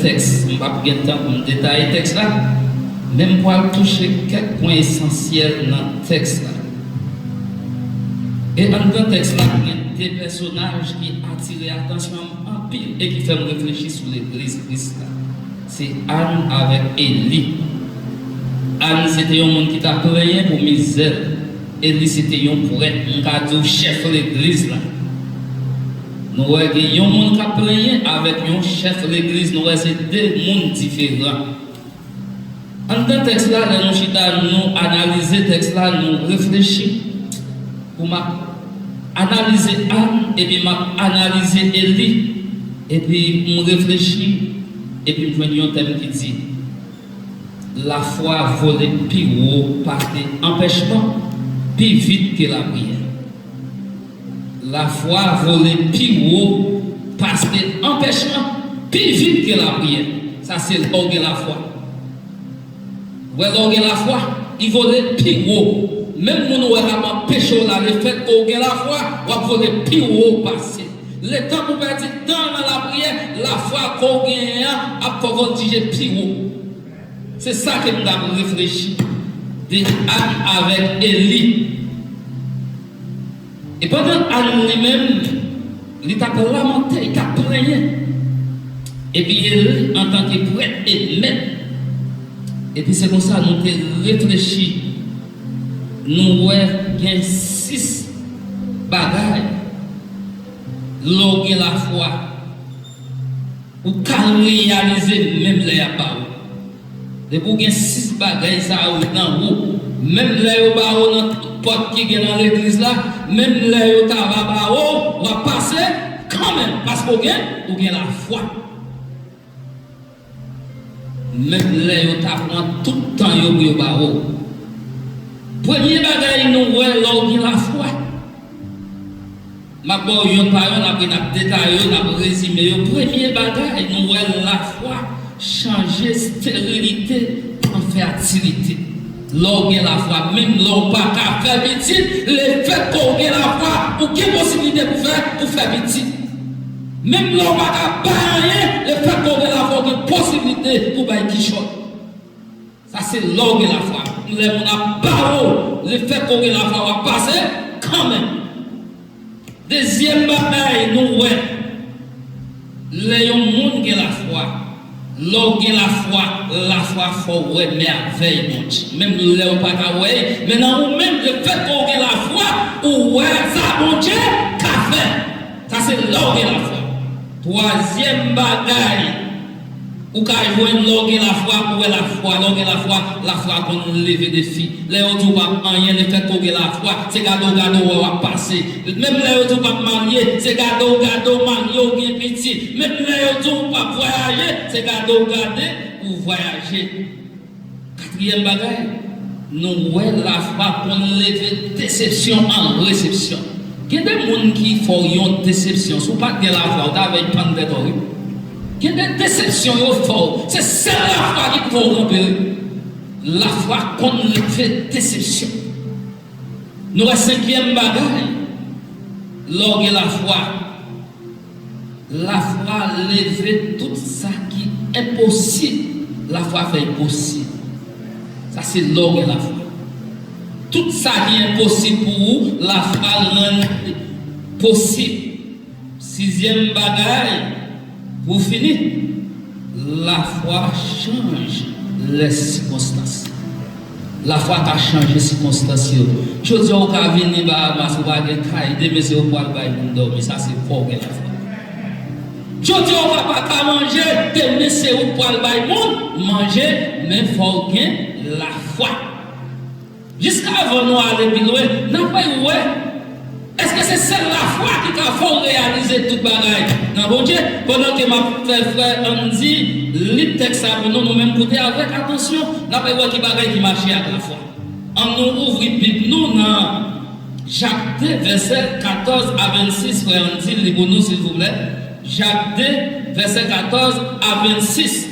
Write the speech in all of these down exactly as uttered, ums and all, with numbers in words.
tèks, m p ap gen tan pou m detaye tèks la, men m pral touche kèk pwen esansyèl nan tèks la. E anndan tèks la, gen de pèsonaj ki atire atansyon m anpil e ki fè m reflechi sou legliz Kris la. Se Ann avèk Eli. Ann se te yon moun ki t ap plenyen pou mizè l. Eli se te yon prèt, m ka di w chèf legliz la. Nou wè gen yon moun k ap plenyen avèk yon chèf legliz, nou wè se de moun diferan. Anndan tèks la, lè nou chita, nou analize tèks la, nou reflechi. Pou m ap analize Ann, epi m ap analize Eli, epi m reflechi, epi m jwenn yon tèm ki di, lafwa vole pi wo pase anpèchman, pi vit ke lapriyè. Lafwa vole pi wo pase anpèchman, pi vit ke lapriyè. Sa se lè w gen lafwa. Wè, lè w gen lafwa, li vole pi wo. Menm moun ou wè k ap anpeche w la, lefètke w gen lafwa, w ap vole pi wo pase. Letan pou pèdi tan nan lapriyè, lafwa ke w genyen an ap fè w vòltije pi wo. Se sa ke m t ap reflechi de Ann avèk Eli. E pandan Ann li menm, li t ap lamante, li t ap plenyen. Epi Eli, antanke prèt e mèt, epi se konsa nou te reflechi, nou wè gen sis bagay lè w gen lafwa. Ou ka reyalize menm lè y ap ba ou. Depi w gen sis bagay sa yo nan ou, menm lè yo ba ou nan tout pòt ki gen nan legliz la, menm lè yo ta va ba ou, w ap pase kanmenm, paske w gen, ou gen lafwa. Menm lè yo ta pran tout tan yo pou yo ba ou. Premye bagay nou wè lè w gen lafwa. M ap ba w yonn pa yonn, apre n ap detaye yo, n ap rezime yo. Premye bagay, nou wè lafwa chanje sterilite an fètilite. Lè w gen lafwa, menm lè w pa ka fè pitit, lefètke w gen lafwa, ou gen posiblite pou fè, pou fè pitit. Menm lè w pa ka bay anyen, lefètke w gen lafwa, w gen posiblite pou bay kichòt. Sa se lè w gen lafwa. Lè moun ap ba ou, lefètke w gen lafwa, w ap pase kanmenm. Dezyèm bagay nou wè, lè yon moun gen lafwa, lè w gen lafwa, lafwa fè w wè mèvèy Bondye. Menm lè w pa ka wè, men nan ou menm, lefètke w gen lafwa, ou wè sa Bondye ka fè. Sa se lè w gen lafwa. Twazyèm bagay, ou ka jwenn lè w gen lafwa, ou wè lafwa, lè w gen lafwa, lafwa konn leve defi. Lè yo di w p ap anyen, lefètke w gen lafwa, se gade w gade w wè w ap pase. Menm lè yo di w p ap marye, se gade w gade w marye, w gen pitit. Menm lè yo di w p ap vwayaje, se gade w gade ou vwayaje. Katriyèm bagay, nou wè lafwa konn leve desepsyon an resepsyon. Gen de moun ki fè w yon desepsyon, si w pa t gen lafwa, w ta vle pann tèt ou, wi. Gen de desepsyon yo fè w, se sèl lafwa ki pou fè w kanpe, wi. Lafwa konn leve desepsyon. Nou wè senkyèm bagay, lè w gen lafwa, lafwa leve tout sa ki enposib. Lafwa fè l posib. Sa se lè w gen lafwa. Tout sa ki enposib pou ou, lafwa rann li posib. Sizyèm bagay, pou fini, lafwa chanje lè sikonstans. Lafwa ka chanje sikonstans yo. Jodi a, ou ka vini Bahamas, ou pa gen kay, demen se ou pral bay moun dòmi, sa se fò w gen lafwa. Jodi a, ou pa, pa ka manje, demen se ou pral bay moun manje, men fò w gen lafwa. Jiskavan nou ale pi lwen, n ap wè, èske se sèl lafwa ki ka fè w reyalize tout bagay nan Bondye? Pandan ke m ap fè frè Andy li tèks sa pou nou, nou menm koute avèk atansyon, n ap wè ki bagay ki mache ak lafwa. Ann nou ouvri Bib nou nan Jak de, vèsè katòz a vennsis, frè Andy li pou nou, silvouplè. Jak de, vèsè katòz a vennsis.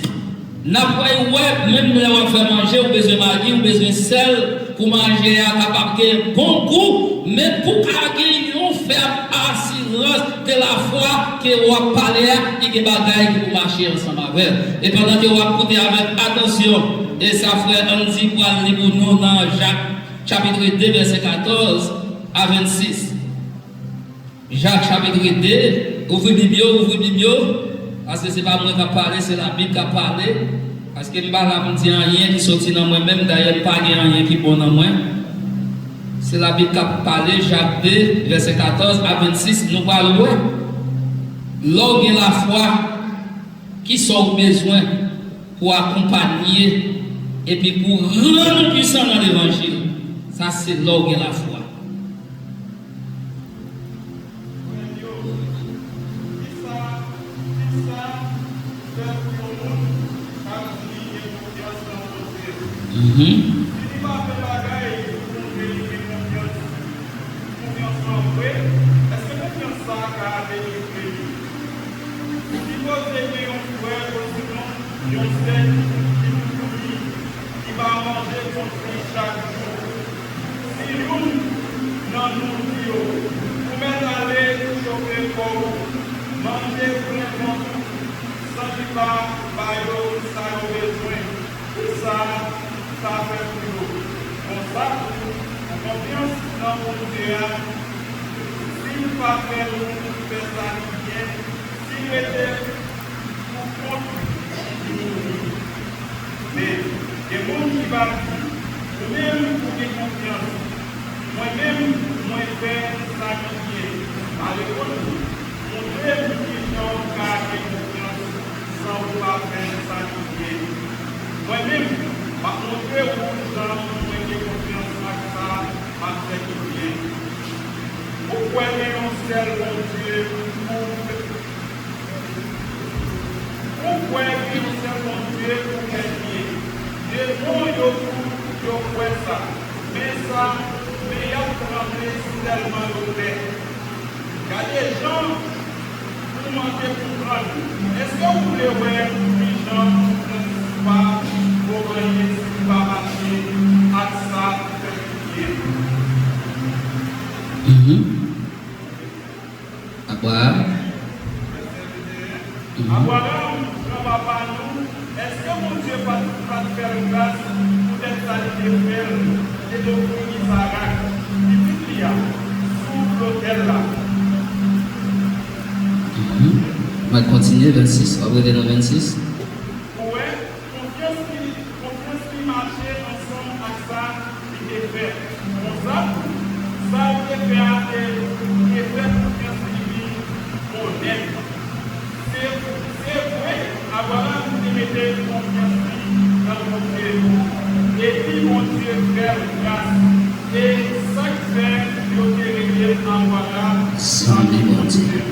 N ap pral wè, menm lè w ap fè manje, ou bezwen magi, ou bezwen sèl pou manje a kapab gen bon gou, men pou ka gen yon fèm asirans Se lafwa ke w ap pale a, ki gen bagay ki pou mache ansanm avè l. E pandan ke w ap koute avèk atansyon, e sa frè Andy pral li pou nou nan Jak, chapit de, vèsè katòz a vennsis. Jak, chapit de, ouvri Bib yo, ouvri Bib yo, paske se pa mwen k ap pale, se Labib k ap pale. Paske m pa la pou m di anyen ki soti nan mwen menm, dayè m pa gen anyen ki bon nan mwen. Se Labib k ap pale, Jak de, vèsè katòz a vennsis, nou pral wè. Lè w gen lafwa, kisa w bezwen pou akonpanye epi pou rann ou pwisan nan levanjil? Sa se lè w gen lafwa. Frè m yo, kisa, kisa fè pou yon moun ka di li gen konfyans nan Bondye? Mhm. Si li pa fè bagay pou montre li gen konfyans, konfyans lan vre, èske konfyans sa a ka delivre li? Sipoze gen yon frè osinon yon sè ki, ki pou mouri, ki pa manje konfyans chak jou. Si youn nan nou di yo, ou mèt ale chofe kò w, manje plen vant ou, san li pa ba yo sa yo bezwen, e sa, sa fè pou yo. Konsa tou, konfyans nan Bondye a, si l pa fè nou fè sa ki byen, si l rete pou kont li mouri. Men, gen moun ki va di, ou menm ou gen konfyans, mwen menm mwen fè sa ki byen. Ale kot li, montre m kijan w ka gen konfyans san ou pa fè sa ki byen. Mwen menm, m ap montre w jan mwen gen konfyans ak sa m ap fè ki byen. Ou kwè gen yon sèl Bondye pou Ou kwè gen yon sèl Bondye pou fè byen. Demon yo tou, yo kwè sa. Men sa, men y ap tranble si tèlman yo pè. Gade jan ou manke konprann. Èske ou vle wè kijan Frans pa vo anyen si l pa mache ak sa ki fè byen? Mhm. Abraham. Mhm. Abraham, granpapa nou, èske Bondye pa t, pa t fè l gras poutèt sa li te fè l, li te ofri Izarak, pitit li a, sou lotèl la? Mhm. Mwen kontinye, vennsis, w ap rete nan vennsis. Ou wè, konfyans ki, konfyans ki mache ansanm ak sa li te fè. Konsa tou, sa l te fè a te, te fè konfyans li vin onèt. Se, se vre, Abraram te mete konfyans li nan Bondye, epi Bondye fè l gras. E sa k fè yo te rele Abraram zanmi Bondye.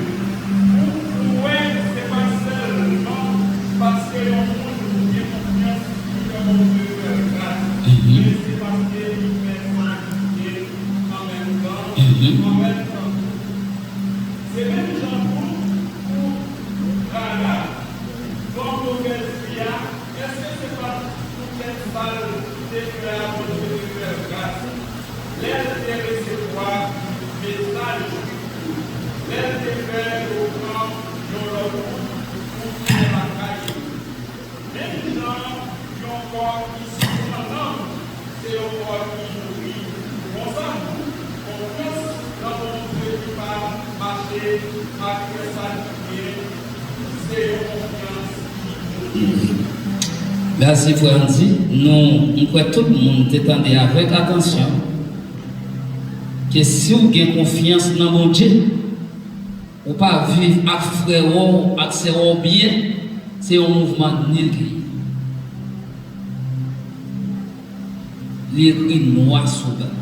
Ou, ou wè, se pa sèlman paske yon moun gen konfyans ki fè Bondye fè l gras, mhm, men se paske li fè sa ki byen an menm tan, mhm, an menm tan tou. Se menm jan tou pou Rahab, fanm lovèz li a, èske se pa t poutèt sa l te fè a Bondye te fè l gras? Lè l te resevwa mesaj Jwif yo, lè l te fè yo pran yon lòt wout pou tounen lakay yo. Menm jan yon kò ki san nanm, se yon kò ki mouri. Konsa tou, konfyans nan Bondye ki pa mache ak fè sa ki byen, se yon konfyans ki mouri. Mèsi, frè Andy. Nou, m kwè tout moun te tande avèk atansyon ke si w gen konfyans nan Bondye, ou pa viv ak frè w ak sè w byen, se yon mouvman nil ki ye. Li ekri nwa sou blan.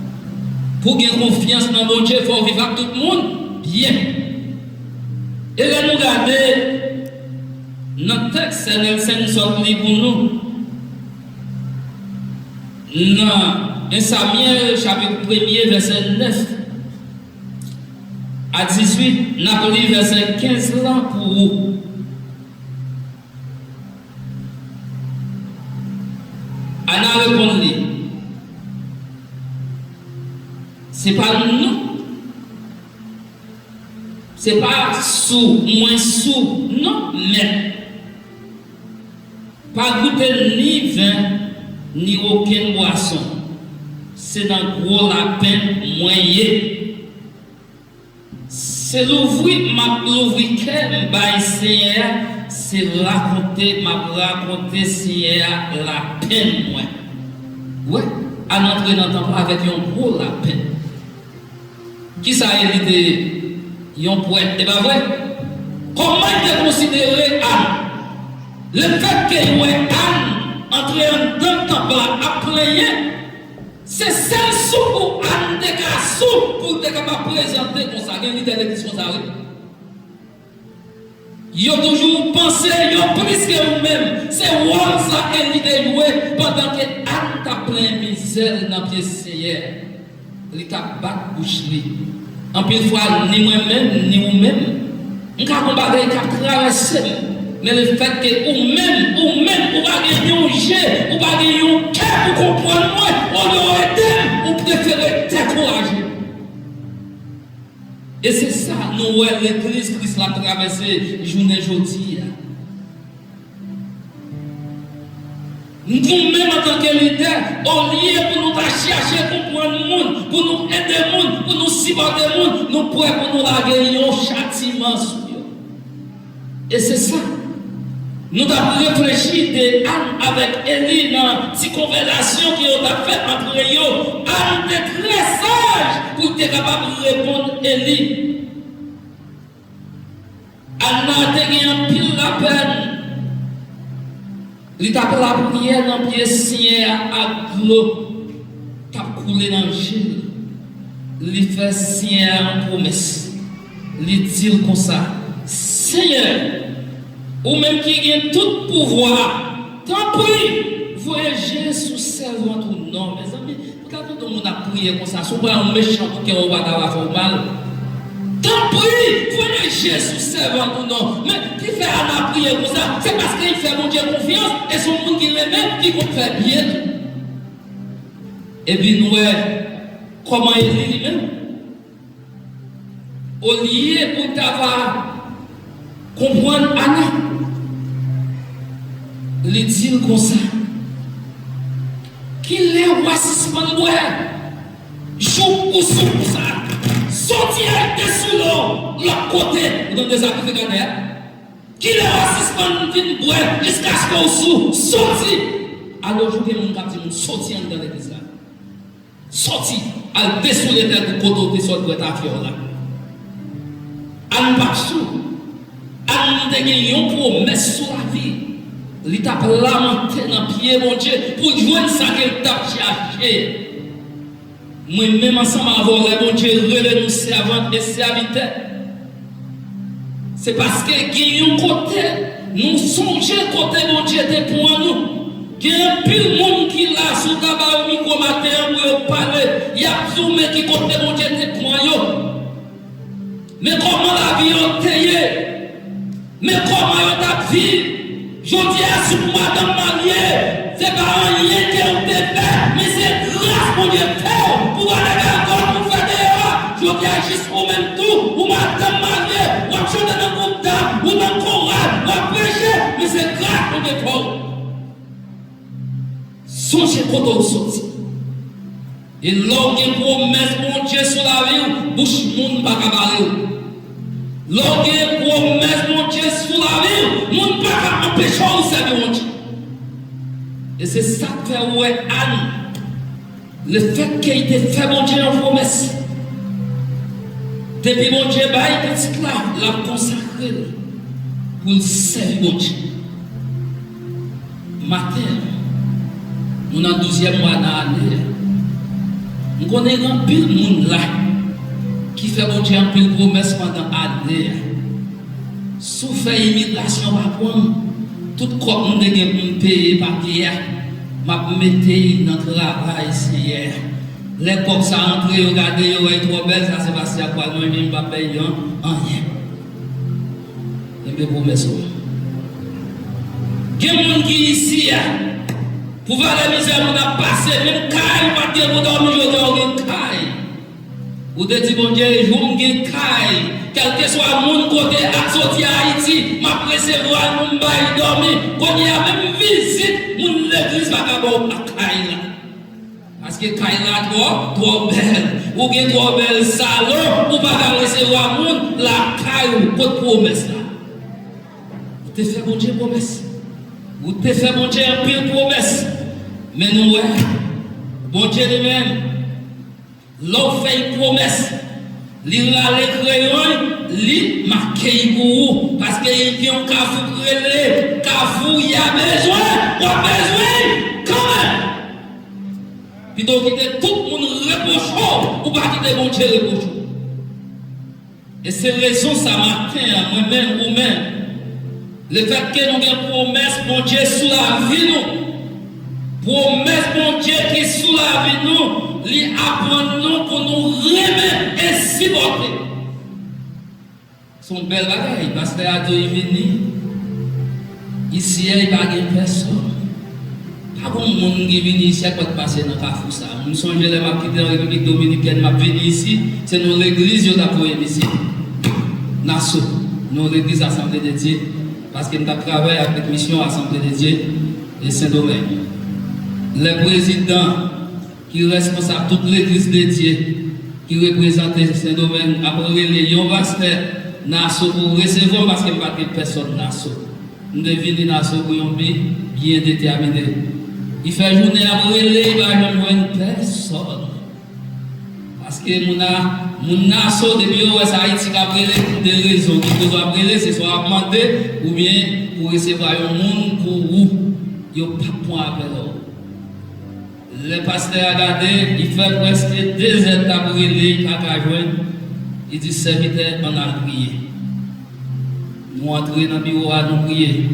Pou gen konfyans nan Bondye, fò w viv ak tout moun byen. E lè nou gade nan tèks Sè Nelson sot li pou nou, nan en Samyèl chapit premye, vèsè nèf a dizuit, n ap li vèsè kenz lan pou ou. Ana reponn li, se pa nou, Se pa sou, mwen sou, non, mèt. Pa goute ni ven, ni okenn bwason. Se nan gwo lapenn mwen ye. Se louvri m ap louvri kè m bay Senyè a, se rakonte m ap rakonte Senyè a lapenn mwen. Wi, Ann antre nan tanp la avèk yon gwo lapenn. Kisa Eli te ye? Yon pwèt, e pa vre? Kòman l te konsidere Ann? Lefètke l wè Ann antre anndan tanp la ap plenyen, se sèl sou pou Ann te ka sou pou l te kapab prezante konsa. Gen lidè legliz konsa, wi. Yo toujou panse yo plis ke ou menm. Se wòl sa Eli te jwe pandan ke Ann t ap plenyen mizè l nan pye Senyè. Li t ap bat bouch li. Anpil fwa, ni mwen menm, ni ou menm, m ka gon bagay k ap travèse m. Men lefètke ou menm, ou menm, ou pa gen yon je, ou pa gen yon kè pou konprann mwen, olye w ede m, ou prefere dekouraje m. E se sa nou wè legliz Kris la travèse jounen jodi a. Nou menm antanke lidè, olye pou nou ta chache konprann moun, pou nou ede moun, pou nou sipòte moun, nou prè pou nou lage yon chatiman sou yo. E se sa. Nou t ap reflechi de Ann avèk Eli nan ti konvèsasyon ke yo t ap fè antre yo. Ann te trè saj pou l te kapab reponn Eli. Ann te gen anpil lapenn. Li t ap lapriyè nan pye Senyè a ak dlo k ap koule nan je l. Li fè Senyè a yon pwomès. Li di l konsa, Senyè, ou menm ki gen tout pouvwa a, tanpri, voye je sou sèvant ou non. Mezanmi, ou ta tande yon moun ap priye konsa, si w pa yon mechan pou kè w pa ta va fè w mal. Tanpri, voye je sou sèvant ou non. Men, ki fè Ann ap priye konsa? Se paske li fè Bondye konfyans, e se yon moun ki renmen, ki konn fè byen tou. Epi nou wè kòman Eli li menm, olye pou l ta va konprann Ann, li di l konsa, kilè w a sispann bwè? Jouk ou sou konsa, soti al desoule w lòt kote. Ou tande sa ki fè kanè a? Kilè w a sispann vin bwè jiskaske w sou? Soti! Alò, jou gen moun k ap di moun, soti anndan legliz la. Soti, al desoule tèt ou kote w te sot bwè tafya w la. Ann p ap sou. Ann te gen yon pwomès sou lavi l. Li t ap lamante nan pye Bondye pou l jwenn sa ke l t ap chache. Mwen menm ansanm avè w, lè Bondye rele nou sèvant e sèvitè, se paske gen yon kote nou sonje kote Bondye te pran nou. Gen anpil moun ki la, si w ta ba yo mikwo maten an pou yo pale, y ap di w men ki kote Bondye te pran yo. Men kòman lavi yo te ye? Men kòman yo t ap viv? Jodi a, si w madanm marye, se pa anyen ke w te fè, men se gras Bondye fè w pou w ale lakòl pou fè deyò a. Jodi a, jis ou menm tou, ou madanm marye, w ap chante nan gwoup dam, ou nan koral, w ap preche, men se gras Bondye fè w. Sonje kote w soti. E lè w gen pwomès Bondye sou lavi w, bouch moun pa ka bare w. Lè w gen pwomès Bondye sou lavi w, moun pa ka anpeche w sèvi Bondye. E se sa k fè ou wè Ann, lefètke li te fè Bondye yon pwomès, depi Bondye bay pitit la, l ap konsakre l pou l sèvi Bondye. Maten an, nou nan douzyèm mwa nan ane a. M konnen gen anpil moun la ki fè Bondye anpil pwomès pandan ane a. Si w fè imigrasyon pa pran m, tout kòb m te gen pou m peye papye a, m ap mete l nan travay Senyè a. Lè kòb sa antre, yo gade, yo wè l twò bèl, sa se paske y ap pral manje, m p ap bay yo anyen. Kenbe pwomès ou. Gen moun ki isi a, pou valè mizè moun ap pase, menm kay ou pa t gen pou dòmi, jodi a ou gen kay. Ou te di Bondye, jou m gen kay, Kèlkeswa moun kote a soti Ayiti, m ap resevwa l pou m bay dòmi. Kounye a, menm vizit moun legliz pa ka ba w lakay la. Paske kay la twò, twò bèl. Ou gen twò bèl salon, ou pa ka resevwa moun lakay ou. Kot pwomès la? Ou te fè Bondye pwomès. Ou te fè Bondye anpil pwomès. Men nou wè, Bondye li menm, lè w fè l pwomès, li rale kreyon l, li make l pou ou. Paske li gen yon kafou ki rele kafou y a bezwen, w ap bezwen l kanmenm. Pito w kite tout moun repwoche w, ou pa kite Bondye repwoche w. E se rezon sa maten an, mwen menm, ou menm, lefètke nou gen pwomès Bondye sou lavi nou, pwomès Bondye ki sou lavi nou, li aprann nou pou nou renmen e sipòte. Se yon bèl bagay. Pastè a di w li vini isi a, li pa gen pèsòn. Pa gen moun ki vini isi a k pa t pase nan kafou sa. M sonje lè m ap kite an Repiblik Dominikèn, m ap vini isi, se nan yon legliz yo t ap voye m isi. Naso, nan yon legliz Asanble de Dye, paske m t ap travay avèk misyon Asanble de Dye e Sendomeng. Lè prezidan ki reskonsab tout legliz de Dye ki reprezante Sendomeng ap rele yon pastè Naso pou resevwa m paske m pa t gen pèsòn Naso. M te vini Naso pou yon bi byen detèmine. Li fè jounen ap rele, li pa janm jwenn pèsòn. Paske moun a, moun Naso, depi yo wè se Ayiti k ap rele, pou de rezon. Ki kote w ap rele, se swa w ap mande, oubyen pou resevwa yon moun pou ou. Yo p ap pran apèl ou. Lè pastè a gade, li fè prèske de zè l t ap rele, li pa ka jwenn. Li di, sèvitè, ann al priye. Nou antre nan biwo a, nou priye.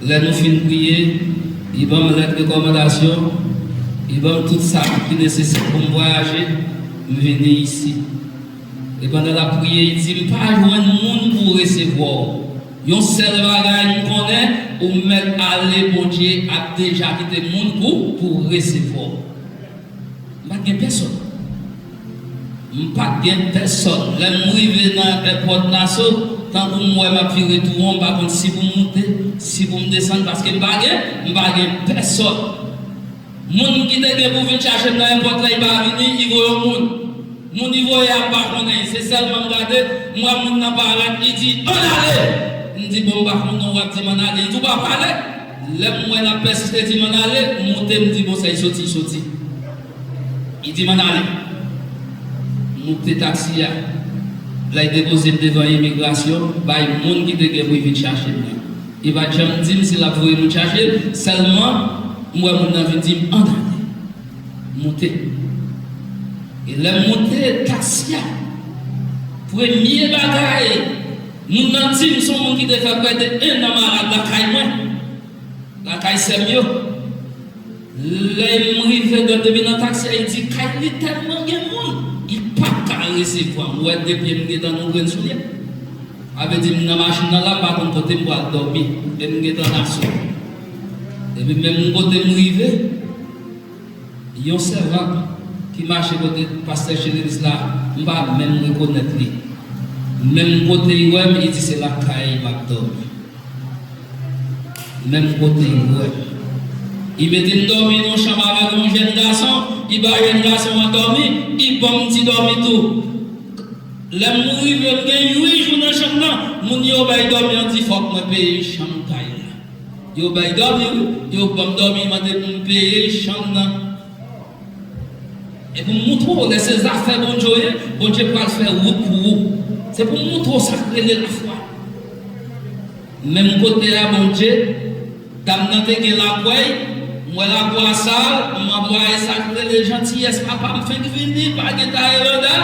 Lè nou fin priye, li ban m lèt rekòmandasyon, li ban m tout sa ki nesesè pou m vwayaje, m vini isi. E pandan l ap priye, li di, m pa jwenn moun pou resevwa w. Yon sèl bagay m konnen, ou mèt ale, Bondye ap deja kite moun pou, pou resevwa w. M pa t gen pèsòn. M pa t gen pèsòn. Lè m rive nan èpòt Naso, tankou m wè m ap vire tou won, m pa konn si pou m moute, si pou m desann, paske m pa gen, m pa gen pèsòn. Moun ki te gen pou vin chache m nan èpòt la, li pa vini, li voye yon moun. Moun li voye a, m pa konnen. Se sèlman m gade, m wè moun nan parèt, li di, ann ale! M di, bon, m pa konn non, w ap di m ann ale. Li di, ou pa pale? Lè m wè l ap pèsiste di m ann ale, m moute, m di, bon, sa l soti, l soti. Li di m ann ale. M moute taksi a. Lè l depoze m devan imigrasyon, bay moun ki te gen pou l vin chache m nan. Li pa t janm di m si l ap voye moun chache l, sèlman m wè moun nan vin di m, ann ale. M moute. E lè m moute taksi a, premye bagay, moun nan di m se yon moun ki te fè prè de en an malad lakay mwen. Lakay sè m yo. Lè m rive, depi nan taksi a, li di kay li tèlman gen moun, li p ap ka resevwa m. Ou wè, de pye m gentan nan yon grenn soulye. Sa vle di m nan machin nan la, m pa konn kote m pral dòmi. E m gentan Naso. Epi menm kote m rive, yon sèvant ki mache kote pastè Cherilis la, m pa menm rekonèt li. Menm kote li wè m, li di se lakay m ap dòmi. Menm kote li wè m. Li mete m dòmi nan yon chanm avèk yon jèn gason, li ba jèn gason an dòmi, li ban m ti dòmi tou. Lè m rive, m gen uit jou nan chanm nan, moun yo bay dòmi an di fòk mwen peye chanm kay la. Yo bay dòmi, wi. Yo ban m dòmi, mande pou m peye chanm nan. E pou m moutre w, lè se zafè Bondye w ye, Bondye pral fè wout pou ou. Se pou m moutre w sa k rele lafwa. Menm kote a, Bondye, dam nan te gen lakwè, m wè lakou a sal, m anplwaye sa k rele jantiyès papa, m fenk vini, pa gen tayelanda,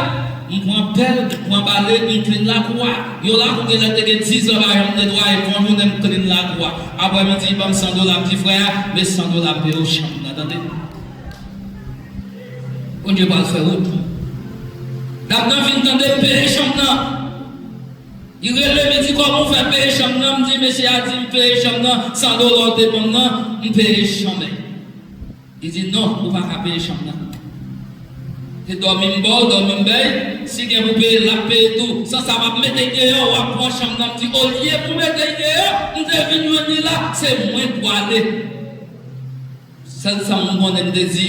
m pran pèl, m pran bale, m klin lakou a. Yon lakou genlè te gen diz an pa janm netwaye, m fè yon jounen m klin lakou a. Aprè midi, li ban m san dola, m di, frè a, men san dola, m peye w chanm nan, tande. Bondye pral fè wout. Dam nan vin tande m peye chanm nan. Li rele m, li di, kòman w fè peye chanm nan? M di, mesye a di m peye chanm nan, san dola w te ban m nan, m peye chanm. Li di, non, ou pa ka peye chanm nan. Se dòmi m ba w, dòmi m bay. Si gen pou peye, l ap peye tou. San sa, m ap mete l deyò, w ap pran chanm nan, m di, olye pou mete l deyò, m te vin jwenn li la, se mwen k pwale. Sèl sa m konnen, m te di,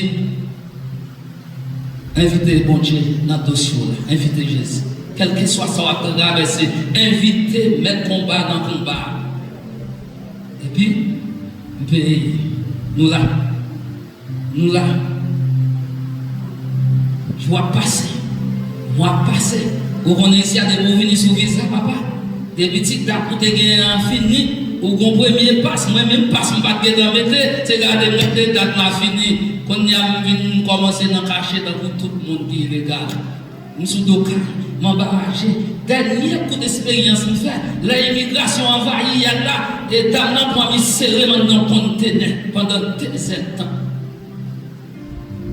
envite Bondye nan dosye w la, envite Jezi. Kèlkeswa sa w ap travèse, envite mèt konba nan konba a. Epi, m peye. Nou la. Nou la. Jou ap pase. Mwa ap pase. Ou konnen isi a, depi ou vini sou viza, papa, depi ti dat ou te genyen an fini, ou gon premye pas, mwen menm pas m pa t gentan mete, se gade m rete dat la fini. Kounye a m vin kòmanse nan kache tankou tout moun ki ilegal. M sou do kay, m anba raje. Dènye kout esperyans m fè, lè imigrasyon anvayi yèl la, e dam nan pran m, li sere m anndan kontenè pandan dezèdtan.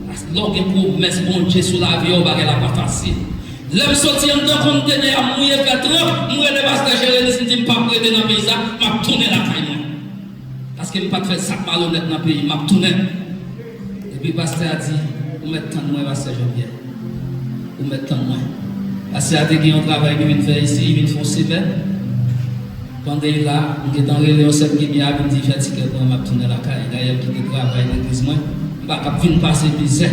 Paske lè w gen pwomès Bondye sou lavi w, bagay la pa fasil. Lè m soti anndan kontenè a, m mouye fè tranp, m rele pastè Jerenis, m di m p ap rete nan peyi sa, m ap tounen lakay mwen. Paske m pa t fè sa k malonèt nan peyi m, m ap tounen. Epi pastè a di, ou mèt tann mwen, pastè Jean Pierre. Ou mèt tann mwen. Pastè a te gen yon travay li vin fè isi, li vin fè yon semèn. Pandan li la, m gentan rele yon sè m ki byen avè m, di fè tikè pou mwen, m ap tounen lakay. Dayè, m kite travay legliz mwen. M pa t ap vin pase mizè,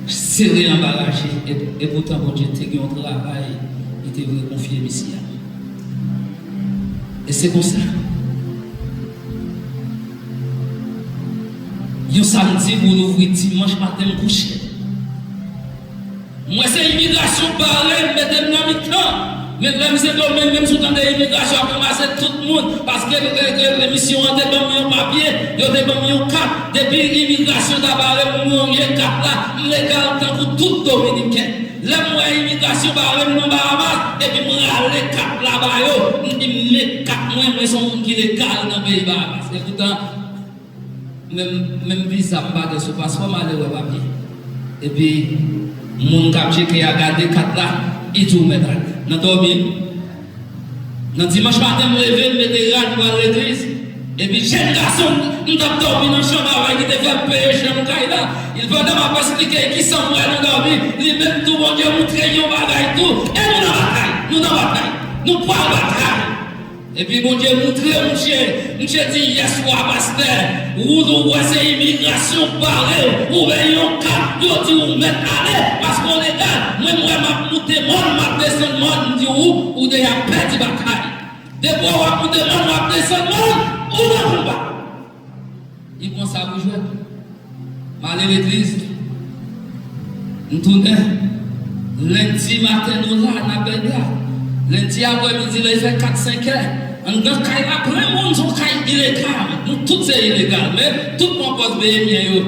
sere anba raje. E, epoutan, Bondye te gen yon travay li te vle konfye m isi a. E se konsa. Yon samdi pou louvri, dimanch maten m kouche. M wè se imigrasyon bare m, mete m nan mitan. Men lè m se do men, menm si w tande imigrasyon ap ranmase tout moun, paske, e, e, e, misyon an te ban m yon papye, yo te ban m yon kat. Depi imigrasyon ta bare m, m wonje kat la, m legal tankou tout Dominiken. Lè m wè imigrasyon bare m nan Bahamas, epi m rale kat la ba yo, m di m met kat mwen, mwen se yon moun ki legal nan peyi Bahamas. Epoutan, menm, menm viza m pa gen sou paspò, m ale wè papye. Epi, moun k ap tcheke a gade kat la, li di w mèt ale. Nan dòmi, nan dimanch maten, m leve, m mete rad, m al legliz. Epi, jèn gason m, m t ap dòmi nan chanm avè l, ki te fè m peye chanm kay la. Pandan m ap esplike l kisa m wè nan dòmi, li menm tou, Bondye moutre l yon bagay tou. E nou nan batay, nou nan batay, nou pral batay. Epi Bondye moutre misye, misye di, yès, wa pastè, ou, ou wè se imigrasyon bare w, ou wè yon kat, yo di ou mèt ale, paske w legal. Mwen, m wè m ap moute mòn, m ap desann mòn, m di ou, ou deja pèdi batay. Depi w ap moute mòn, w ap desann mòn, ou nan konba. Li pran sa pou jwèt. M ale legliz. M tounen. Lendi maten, nou la, n ap bèl la. Lendi aprèmidi, lè l fè kat, senk è, anndan kay la plen moun, se yon kay ilegal. Nou tout se ilegal, men tout pran pòz veye byen yo.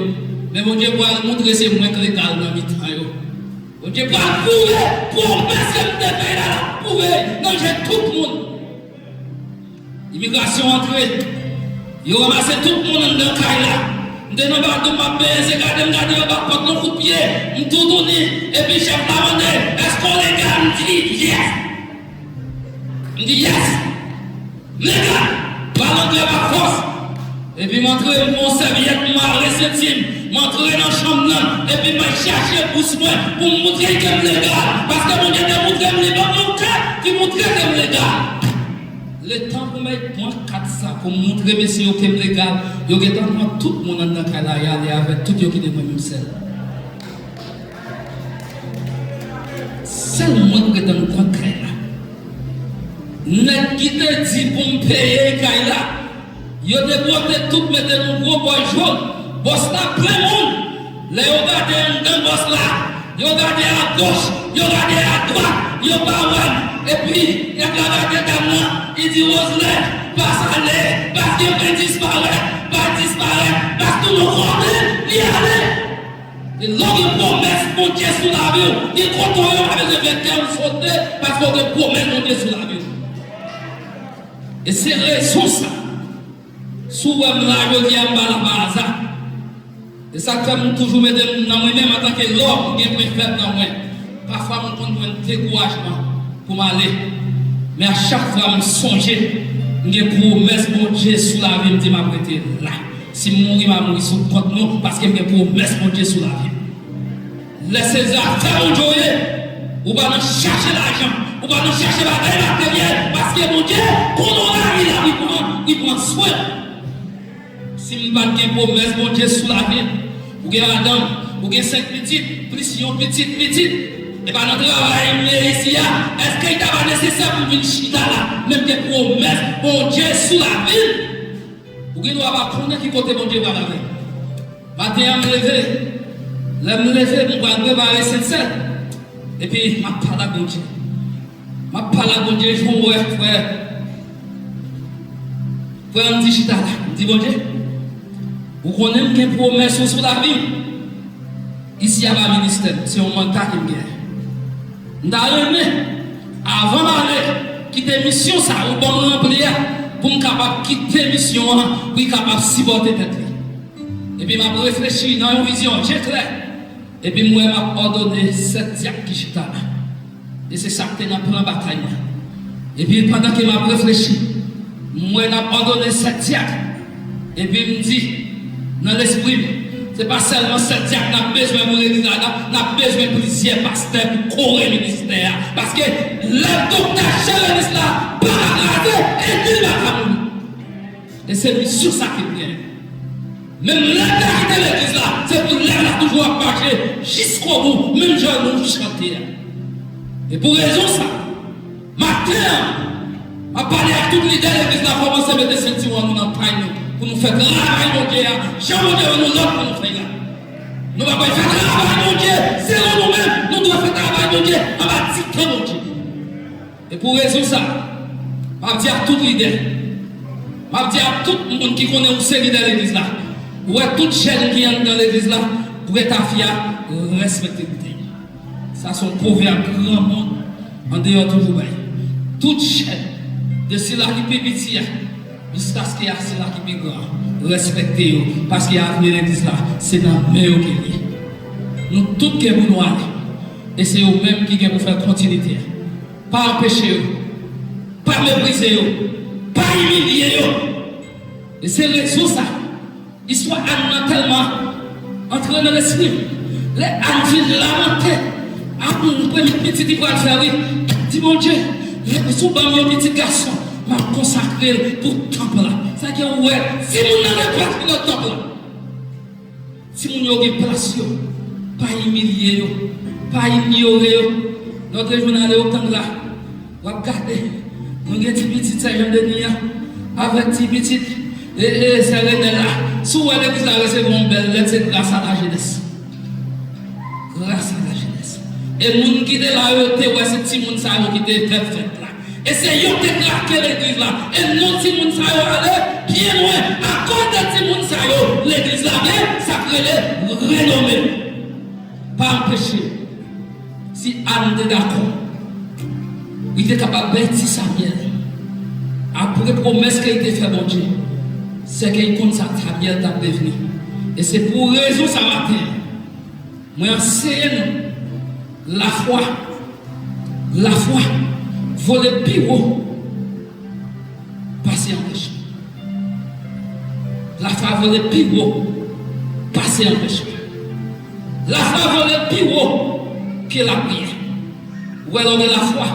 Men Bondye pral moutre se mwen k legal nan mitan yo. Bondye pral pwouve pwomès ke m te fè la, l ap pwouve nan je tout moun. Imigrasyon antre. Yo ranmase tout moun anndan kay la. M te nan bato, m ap benyen, se gade m gade yo ba pòt lan kout pye. M toutouni, epi chèf la mande, èske w legal? M di li, yes. M di, yes. M legal. Pale anglè pa fòs. Epi m antre, m pran yon sèvyèt, m mare senti m. M antre nan chanm nan, epi m al chache bous mwen pou m moutre ke m legal. Paske Bondye te moutre m, li ban m yon kat ki moutre ke m legal. Letan pou m al pran kat sa pou m moutre mesye yo ke m legal, yo gentan pran tout moun anndan kay la, y ale avèk tout yo kite mwen menm sèl. Sèl mwen k ret anndan kay la. Nèg ki te di pou m peye kay la, yo te pote tout mete nan gwo bòl jòn. Bòs la plen moun. Lè yo gade anndan bòs la, yo gade agoch, yo gade adwat, yo pa wè m. Epi, nèg la gade dam nan, li di, Roselèn, pa sale, paske m disparèt, pa disparèt, paske yon kote li ale. E lè w gen pwomès Bondye sou lavi w, gen kote w ye, w pa bezwen fè kè w sote, paske w gen pwomès Bondye sou lavi w. E se rezon sa, si w wè m la jodi a, m pa la pa aza. E sa k fè m toujou mete m nan mwen menm antanke lòm, m gen pwen fèb nan mwen. Pafwa m konn pran dekourajman pou m ale. Men a chak fwa m sonje, m gen pwomès Bondye sou lavi m, m di m ap rete la. Si m mouri, m a mouri sou kont nou, paske m gen pwomès Bondye sou lavi m. Lè se zafè Bondye w ye, ou pa nan chache lajan, ou pa nan chache bagay materyèl, paske Bondye konnen w lavi la, li pran, li pran swen. Si m pa t gen pwomès Bondye sou lavi m, ou gen madanm, ou gen senk pitit, plis yon pitit pitit, e pa nan travay m ye isi a, èske li ta va nesesè pou m vin chita la, menm gen pwomès Bondye sou lavi m? Ou gen dwa pa konnen ki kote Bondye pral avè m. Maten an, m leve. Lè m leve, m pral prepare sentsèn. Epi, m ap pale ak Bondye. M ap pale ak Bondye, jan w wè, frè. Frè Andy chita la. M di, Bondye, ou konnen m gen pwomès ou sou lavi m. Isi a pa ministè m, se yon manda ke m genyen. M ta renmen, avan m ale, kite misyon sa ou ban m ranpli a, pou m kapab kite misyon an, pou li kapab sipòte tèt li. Epi m ap reflechi nan yon vizyon, je klè. Epi m wè m ap òdone sèt dyak ki chita la. E se sa k te nan plan batay mwen. Epi pandan ke m ap reflechi, m wè n ap òdone sèt dyak. Epi m di, nan lespri m, se pa sèlman sèt dyak n ap bezwen pou legliz la, n ap, n ap bezwen plizyè pastè pou kore ministè a. Paske lè doktè Jeremis la pa ka kraze, epi l pa ka mouri. E se misyon sa ke m gen. Menm lè m ta kite legliz la, se pou lèv la toujou ap mache jiskobou, menm jan nou chante a. E pou rezon sa, maten an, m ap pale ak tout lidè legliz la, kòmanse mete sentiwon nou nan tay nou, pou nou fè travay Bondye a, jan Bondye ban nou lòd pou nou fè l la. Nou pa pral fè travay Bondye selon nou menm, nou dwe fè travay Bondye anba diktan Bondye. E pou rezon sa, m ap di ak tout lidè, m ap di ak tout moun ki konnen ou se lidè legliz la, ou wè tout jèn ki anndan legliz la, prèt a fia, respekte bouda. Sa se yon pwovèb granmoun andeyò toujou bay. Tout jèn, de sila ki pi piti a, jiskaske a sila ki pi gran, respekte yo, paske avni legliz la, se nan men yo ke l ye. Nou tout gen pou nou ale, e se yo menm ki gen pou fè kontinite a. Pa anpeche yo, pa meprize yo, pa imilye yo. E se rezon sa, istwa Ann nan tèlman antre nan lespri m. Lè Ann fin lamante, Ann premye pitit li pral fè wi, di Bondye, si w ban m yon pitit gason, m ap konsakre l pou tanp la. Sa ke ou wè, timoun nan gen plas li nan tanp la. Timoun yo gen plas yo, pa imilye yo, pa inyore yo. Lòt jou n ale Oktann la, w ap gade, nou gen ti pitit sè Jan Deni an, avèk ti pitit e, e sè Renèl la. Si w wè legliz la resevwa yon bèl lèt, se gras a lajenès. Gras a lajenès. E moun ki te la yo te wè se timoun sa yo ki te fè fèt la. E se yo k te krake legliz la. E non timoun sa yo ale byen lwen. Akoz de timoun sa yo, legliz la gen sa k rele renome. Pa anpeche, si Ann te dakò, li te kapab bay ti Samyèl. Apre pwomès ke li te fè Bondye, se ke li konn sa Samyèl t ap devni. E se pou rezon sa maten an, mwen anseye nou lafwa. Lafwa vole pi wo pase anpèchman. Lafwa vole pi wo pase anpèchman. Lafwa vole pi wo ke lapriyè. Ou wè, lè w gen lafwa,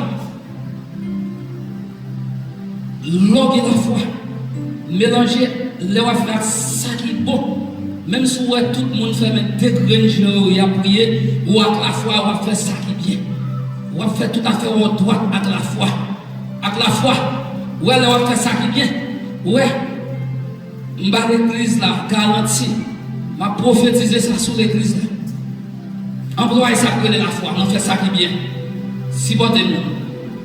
lè w gen lafwa, melanje lè w ap fè ak sa ki bon. Menm si w wè tout moun fèmen de grenn je yo, y ap priye, ou ak lafwa, w ap fè sa ki byen. W ap fè tout afè w dwat ak lafwa. Ak lafwa, w wè, lè w ap fè sa ki byen, w wè, m ba legliz la garanti, m ap pwofetize sa sou legliz la. Anplwaye sa k rele lafwa nan fè sa ki byen. Sipòte moun,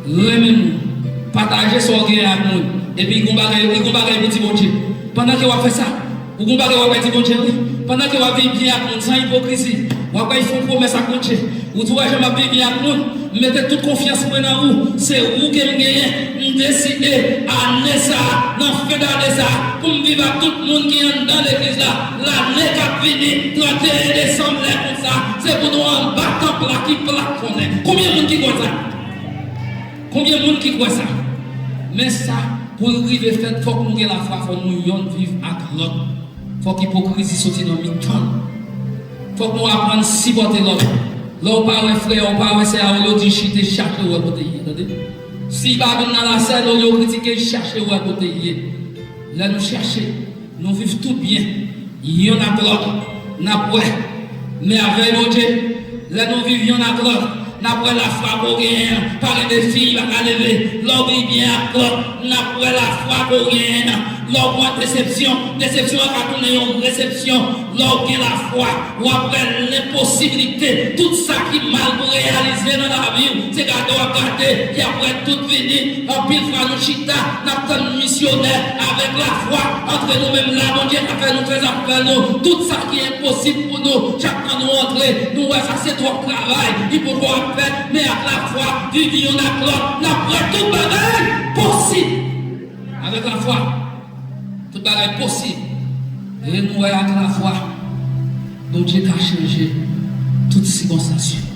renmen moun, pataje sa w genyen ak moun. Epi gon bagay, gon bagay pou di Bondye. Pandan ke w ap fè sa, ou gon bagay w ap bay di Bondye wi. Pandan ke w ap viv byen ak moun san ipokrizi, w ap bay fon pwomès ak Bondye. Ou di, w wè jan m ap viv byen ak moun, m mete tout konfyans mwen nan ou. Se ou ke m genyen. M deside ane sa a, nan fen dane sa a, pou m viv ak tout moun ki anndan legliz la. Lane k ap vini, tranteyen desanm, lè konsa, se pou nou anba tanp la ki plafonnen. Konbyen moun ki kwè sa? Konbyen moun ki kwè sa? Men sa, pou l rive fèt, fòk nou gen lafwa, fòk nou yonn viv ak lòt. Fòk ipokrizi soti nan mitan nou. Fòk nou aprann sipòte lòt. Lè w pa wè frè, w pa wè sè a, olye w di chite, chache wè kote l ye, tande. Si l pa vin nan lasèn, olye w kritike, chache wè kote l ye. Lè nou chache, nou viv tout byen, youn ak lòt, n ap wè. Men avèk Bondye, lè nou viv youn ak lòt, n ap wè lafwa ke w genyen an, pa gen defi, li pa ka leve. Lè w viv byen ak lòt, n ap wè lafwa ke w genyen an. Lè w pran desepsyon, desepsyon an ka tounen yon resepsyon. Lè w gen lafwa, w ap wè lenposiblite. Tout sa ki mal pou reyalize nan lavi w, se gade w ap gade, ki ap wè tout vini. Anpil fwa nou chita, n ap tann misyonè avèk lafwa. Antre nou menm la, Bondye ka fè nou fè zafè nou. Tout sa ki enposib pou nou, chak tan nou antre, nou wè sa se twòp travay, li poko ap fèt, men ak lafwa, viv youn ak lòt, n ap wè tout bagay posib. Avèk lafwa, tout bagay posib. E nou wè ak lafwa, Bondye ka chanje tout sikonstans yo.